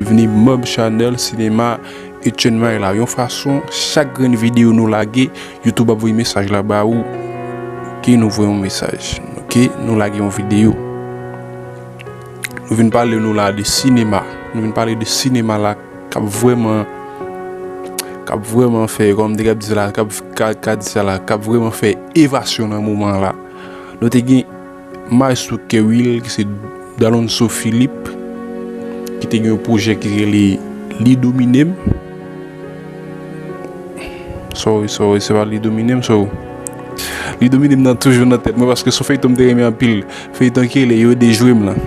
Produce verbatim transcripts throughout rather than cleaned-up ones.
vini manm chanèl Sinema Etienne May la. Yon fason, chak grenn videyo nou lage, YouTube ap voye mesaj la ba ou. Oke, nou voye yon mesaj. Oke, nou lage yon videyo. Nou vin pale nou la de sinema. Nou vin pale de sinema la k ap vrèman, k ap vrèman fè, kòm m te kab di sa la, k ap, ka, ka di sa la, k ap vrèman fè evasyon nan moman la. Nou te gen Maestro Kerwil, ki se Dalonso Philippe, ki te gen yon pwojè ki rele Li Domine M. Sorry, sorry, se pa Li Domine M, so. Li Domine M nan toujou nan tèt mwen, paske se yon feyton m te renmen anpil. Feyton ki rele Yo Dejwe M lan.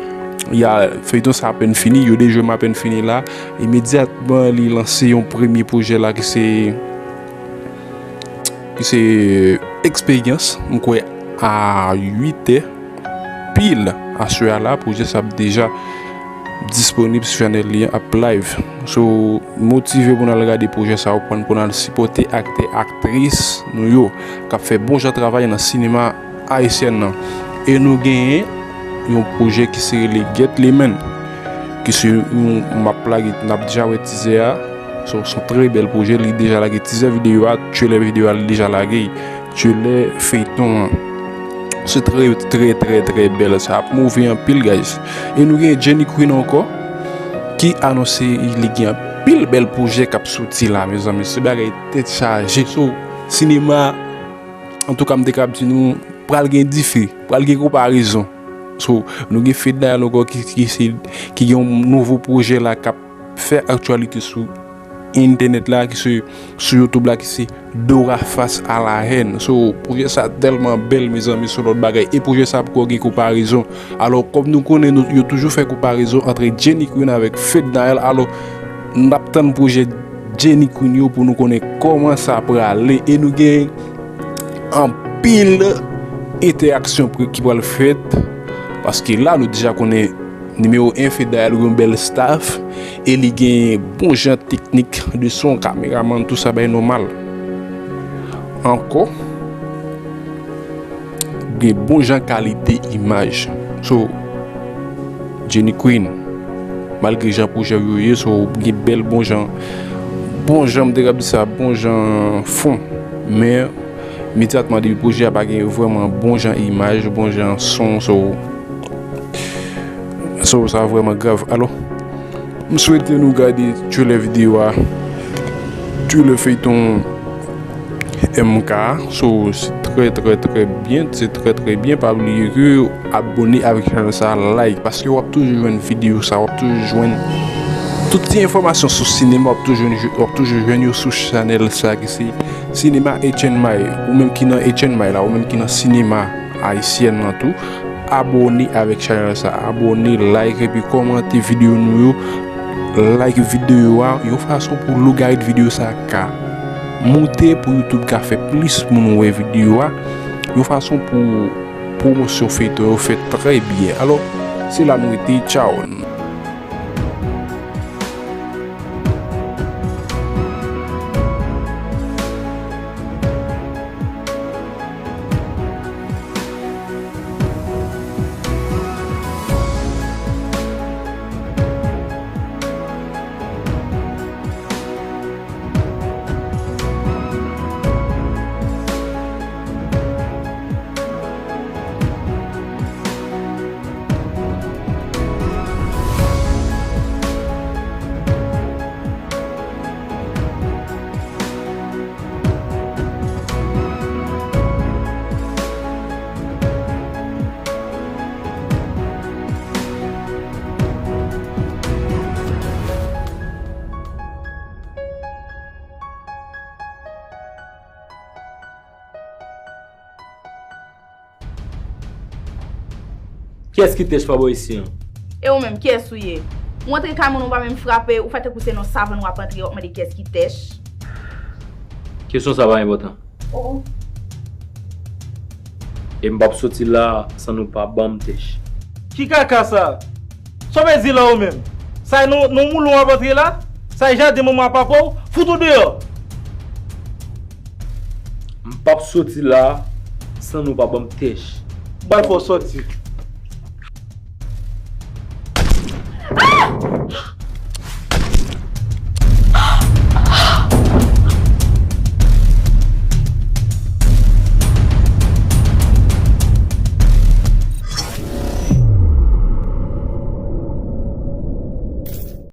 Ya, feyton sa apèn fini, Yo Dejwe M apèn fini la. Imedyatman, li lanse yon premye pwojè la ki se, ki se Eksperyans, m kwè a uit è pil aswè a la, pwojè sa ap deja disponib sou chanèl li an, ap live. So, motive pou n al gade pwojè sa yo, pou n, pou n al sipòte aktè, aktris nou yo, k ap fè bon jan travay nan sinema ayisyèn nan. E nou genyen yon pwojè ki se rele Get Lemon, ki se yon, m ap lage, n ap deja wè tizè a. So, se yon trè bèl pwojè, li deja lage tizè videyo a, trailer videyo a, li deja lage, trailer feyton an. Se trè, trè, trè, trè bèl. Sa ap move anpil, guys. E nou gen Jenny Queen ankò, ki anonse li gen anpil bèl pwojè k ap soti la, mezanmi. Se bagay tèt chaje. So, sinema, antouka, m te kab di nou, pral gen dife, pral gen konparezon. So, nou gen Fednaelle ankò ki, ki se, ki gen yon nouvo pwojè la k ap fè aktyalite sou entènèt la, ki se sou YouTube la, ki se Dora Face à la Haine. So, pwojè sa tèlman bèl, mezanmi, se yon lòt bagay. E pwojè sa poko gen konparezon. Alò, kòm nou konnen, nou, yo toujou fè konparezon ant Jenny Queen avèk Fednaelle. Alò, n ap tann pwojè Jenny Queen yo pou nou konnen kòman sa prale. E nou gen anpil entèaksyon pre-, ki pral fèt, paske la, nou deja konnen nimewo en Fednaelle gen yon bèl staff, e li gen bon jan teknik de son, kameramann, tout sa bay nòmal. Ankò, gen bon jan kalite imaj. So, Jenny Queen, malgre jan pwojè yo ye, so, gen bèl bon jan, bon jan, m te kab di sa, bon jan fon. Men, imedyatman depi pwojè a pa gen vrèman bon jan imaj, bon jan son, so, so, sa vrèman grav. Alò, m swete nou gade trailer videyo a, trailer feyton M K a. So, se trè, trè, trè byen, se trè, trè byen. Pa bliye ke abòne avèk chanèl sa, like, paske w ap toujou jwenn videyo sa, w ap toujou jwenn tout ti enfòmasyon sou sinema, w ap toujou jwenn, w ap toujou jwenn yo sou chanèl sa ki se Sinema Etienne May. Ou menm ki nan Etienne May la, ou menm ki nan sinema ayisyèn nan tou, abòne avèk chanèl sa, abòne, like, epi kòmante videyo nou yo, like videyo a, yon fason pou logarit videyo sa ka moute, pou YouTube ka fè plis moun wè videyo a, yon fason pou pwomosyon feyton yo fèt trè byen. Alò, se la nou rete, tchaw. Kiyès ki tèch pa bò isi an? E ou menm, kiyès ou ye? Ou antre kay moun, ou pa menm frape, ou fè tankou se nan savann w ap antre, w ap mande kiyès ki tèch. Kesyon sa pa enpòtan. Oh. E m p ap soti la san nou pa ban m tèch. Ki kaka sa? Sa w vle di la ou menm? Sa e nan, nan moulin w ap antre la? Sa e jaden manman ak papa w? Fout ou deyò! M p ap soti la san nou pa ban m tèch. M pral fè w sòti. Ah!